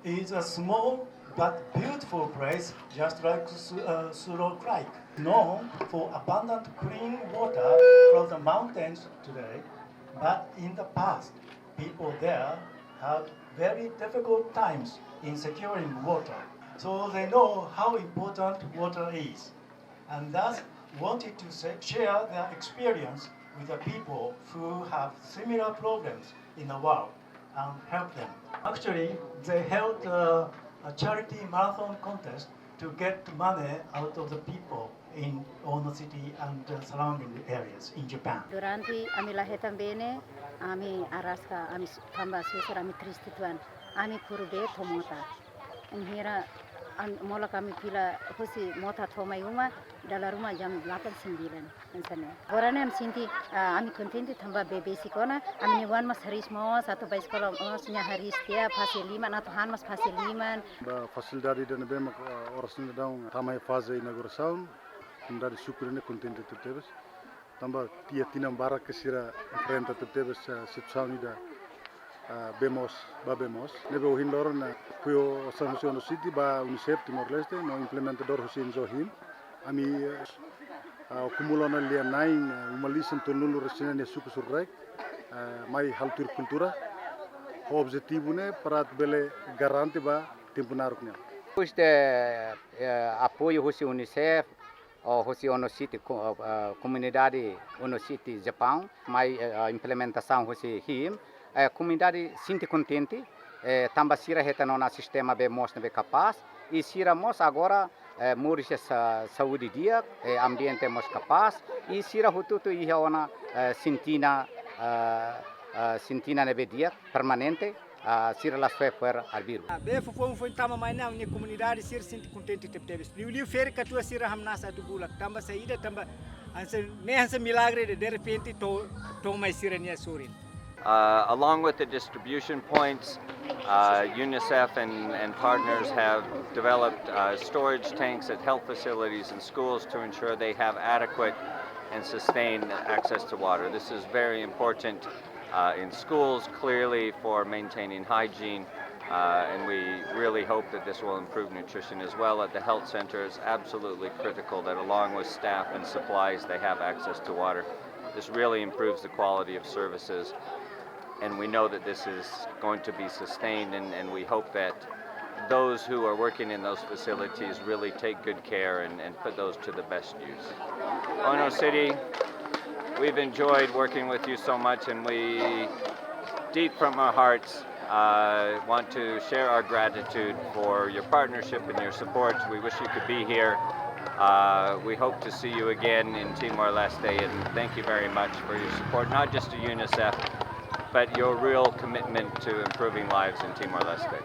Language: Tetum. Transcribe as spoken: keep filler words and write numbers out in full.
It's a small but beautiful place, just like Su- uh, Suro Creek, known for abundant clean water from the mountains today. But in the past, people there had very difficult times in securing water, so they know how important water is, and thus wanted to sa- share their experience with the people who have similar problems in the world and help them. Actually, they held uh, a charity marathon contest to get money out of the people in Ono City and uh, surrounding areas in Japan. Durante ami la hetan bee ne'e, ami araska, ami su- tanba susar, ami triste uitoan, ami kuru bee to'o mota. Bainhira ami, molok ami fila husi mota to'o mai uma, dala ruma jam delapan sembilan, hanesan ne'e. Agora ne'e ami sente, ah, ami kontente tanba bee besik ona, ami-nia oan mós hariis mós, atu bá eskola mós nia hariis tiha, fase liman, atu han mós fase liman. Ba fasilidade ida ne'ebé mak, ah, oras ne'e daudaun tama iha faze inaugurasaun, komunidade Sucre ne'e kontente tebetebes. Tanba iha tinan barak ke sira enfrenta tebetebes, ah, situasaun ida, ah, bee moos, ba bee moos. Ne'ebé ohin loron, ah, fui o osan husi Ono City ba UNICEF Timor-Leste, no implementadór husi N G O him. Ami, eh, ah, akumula ona lia-na'in, eh, uma lisan tolunulu-resin-neen iha suku Suro Creek, eh, mai halo tuir kultura. Ho objetivu ne'e para atu bele garante ba tempu naruk nian. Depois de, eh, apoiu husi UNICEF, ho husi Ono City, ko- eh, komunidade Ono City Japaun, mai, eh, implementasaun husi him, eh, komunidade sente kontente, eh, tanba sira hetan ona sistema bee moos ne'ebé kapás, i sira mós agora, eh, moris iha sa- saúde di'ak, eh, ambiente mós kapás, i sira hotu-hotu iha ona, eh, sintina, eh, eh, sintina ne'ebé di'ak, permanente, ah, sira la soe fo'er arbiru. Ah, bee foufoun foin tama mai ne'e, ami-nia komunidade sira sente kontente tebetebes. Liuliu ferik-katuas sira hamnasa atu bulak. Tanba saida, tanba hanesan, ne'e hanesan milagre de'it, derrepente to'o, to'o mai sira-nia sorin. Uh, along with the distribution points, uh, UNICEF and, and partners have developed uh, storage tanks at health facilities and schools to ensure they have adequate and sustained access to water. This is very important uh, in schools, clearly for maintaining hygiene, uh, and we really hope that this will improve nutrition as well. At the health center, it's absolutely critical that along with staff and supplies, they have access to water. This really improves the quality of services, and we know that this is going to be sustained, and, and we hope that those who are working in those facilities really take good care and, and put those to the best use. Ono City, we've enjoyed working with you so much, and we, deep from our hearts, uh, want to share our gratitude for your partnership and your support. We wish you could be here. Uh, we hope to see you again in Timor-Leste, and thank you very much for your support, not just to UNICEF, but your real commitment to improving lives in Timor-Leste.